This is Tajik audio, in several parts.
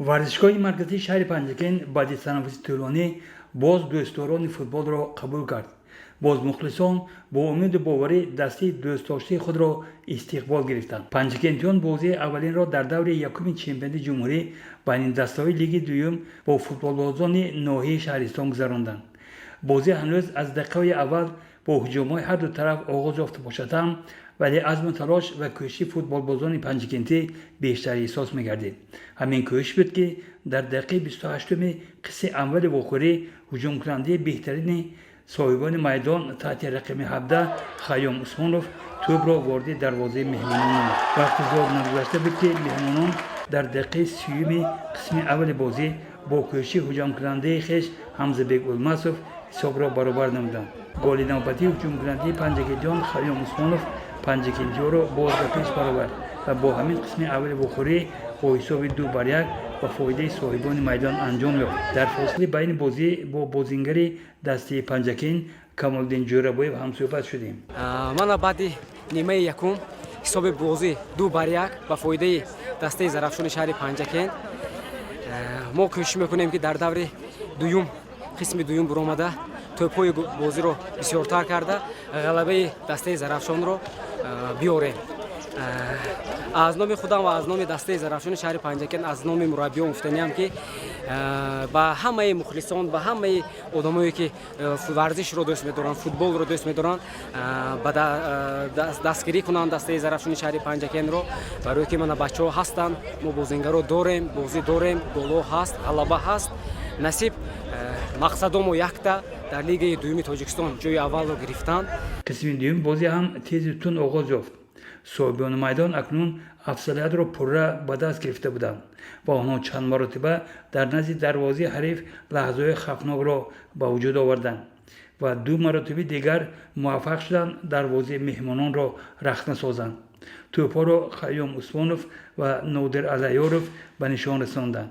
Варзишгоҳи марказии шаҳри Панҷакент баъди танаффуси тӯлонӣ боз дӯстдорони футболро қабул кард. Боз мухлисон бо умеду боварӣ дастаи дӯстдоштаи худро истиқбол гирифтанд. Панҷакентиён бозии аввалинро дар даври якуми чемпионати ҷумҳурӣ байни дастаҳои лиги дуюм бо футболбозони ноҳияи шаҳристон гузаронданд. Бозӣ ҳанӯз аз дақиқаҳои аввал бо ҳуҷумҳои ҳарду тараф оғоз ёфта бошад ҳам, вале азму талош ва кӯшиши футболбозони панҷакентӣ бештар эҳсос мегардид. Ҳамин кӯшиш буд, ки дар дақиқаи 28-уми қисми аввали вохӯрӣ ҳуҷумкунандаи беҳтарини соҳибони майдон таҳти рақами 17 Хайём Усмонов тӯбро вориди дарвозаи меҳмонон намуд. Вақти зиёд нагузашта буд, ки меҳмонон дар дақиқаи 30-юми қисми аввали бозӣ бо кӯшиши ҳуҷумкунандаи хеш Ҳамзабек Улмасов ҳисобро баробар намуданд. Голи навбатии ҳуҷумкунандаи панҷакентиён Хайём Усмонов панҷакентиёро боз ба пеш баровард ва бо ҳамин қисми аввали вохӯрӣ бо ҳисоби 2-1 ба фоидаи соҳибони майдон анҷом ёфт. Дар фосилаи байни бозӣ бо бозингари дастаи Панҷакент Камолиддин Ҷӯрабоев ҳамсӯҳбат шудем. Мана, баъди нимаи якум ҳисоби бозӣ 2-1 ба фоидаи дастаи Зарафшони шаҳри Панҷакент. Мо кӯшиш мекунем, ки дар даври дуюм, қисми дуюм буромада, тӯбҳои бозиро бисёртар карда, ғалабаи дастаи Зарафшонро биёрем. Аз номи худам ва аз номи дастаи Зарафшони шаҳри Панҷакент, аз номи мураббиён гуфтаниам, ки ба ҳамаи мухлисон, ба ҳамаи одамое, ки варзишро дӯст медоранд, футболро дӯст медоранд, ба дастгирӣ кунанд дастаи Зарафшони шаҳри Панҷакентро, барое ки мана бачаҳо ҳастанд, мо бозингаро дорем, бозӣ дорем, голҳо ҳаст, ғалаба ҳаст, насиб. Мақсадомо якта: дар лигаи дуюми Тоҷикистон ҷои аввалро гирифтан. Қисми дуюми бозӣ ҳам тезу тунд оғоз ёфт. Соҳибони майдон акнун афзалиятро пурра ба даст гирифта буданд ва онҳо чанд маротиба дар назди дарвозаи ҳариф лаҳзаҳои хавфнокро ба вуҷуд оварданд ва ду маротиби дигар муваффақ шуданд дарвозаи меҳмононро рахна созанд. Тӯбҳоро Хайём Усмонов ва Нодир Аллаёров ба нишон расонданд.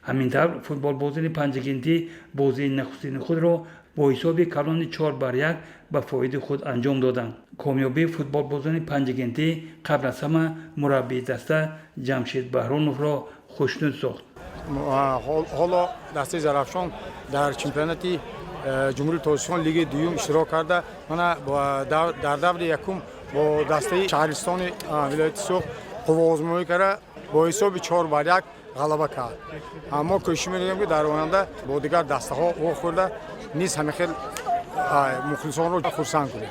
Ҳамин тавр, футболбозони панҷакентӣ бозии нахустини худро бо ҳисоби калони 4-1 ба фоидаи худ анҷом доданд. Комёбии футболбозони панҷакентӣ қабл аз ҳама мураббии даста Ҷамшед Баҳроновро хушнуд сохт. Ҳоло дастаи Зарафшон дар чемпионати Ҷумҳурии Тоҷикистон, лигаи дуюм иштирок карда, мана дар даври якум бо дастаи шаҳристони вилояти Суғд қувваозмоӣ карда, бо ҳисоби 4-1 ғалаба кард. Мо кӯшиш мекунем, ки дар оянда бо дигар дастаҳо вохӯрда, низ ҳамин хел мухлисонро хурсанд кунем.